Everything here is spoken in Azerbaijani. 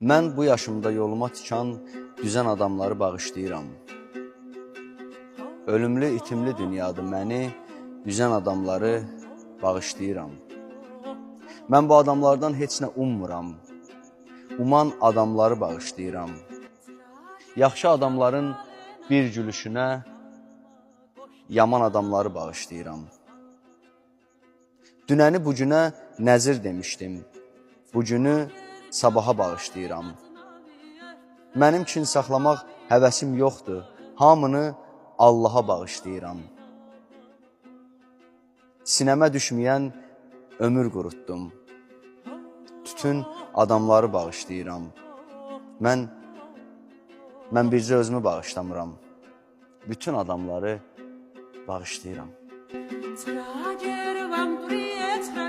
Mən bu yaşımda yoluma tikan düzən adamları bağışlayıram. Ölümlü, itimli dünyadır, məni üzən adamları bağışlayıram. Mən bu adamlardan heç nə ummuram. Uman adamları bağışlayıram. Yaxşı adamların bir gülüşünə yaman adamları bağışlayıram. Dünəni bu günə nəzir demişdim. Bu günü sabaha bağışlayıram. Mənim üçün saxlamaq həvəsim yoxdur. Hamını Allaha bağışlayıram. Sinəmə düşməyən ömür qurutdum. Tütün adamları bağışlayıram. Mən bircə özümü bağışlamıram. Bütün adamları bağışlayıram. ცხრაჯერ ვამტვრიე.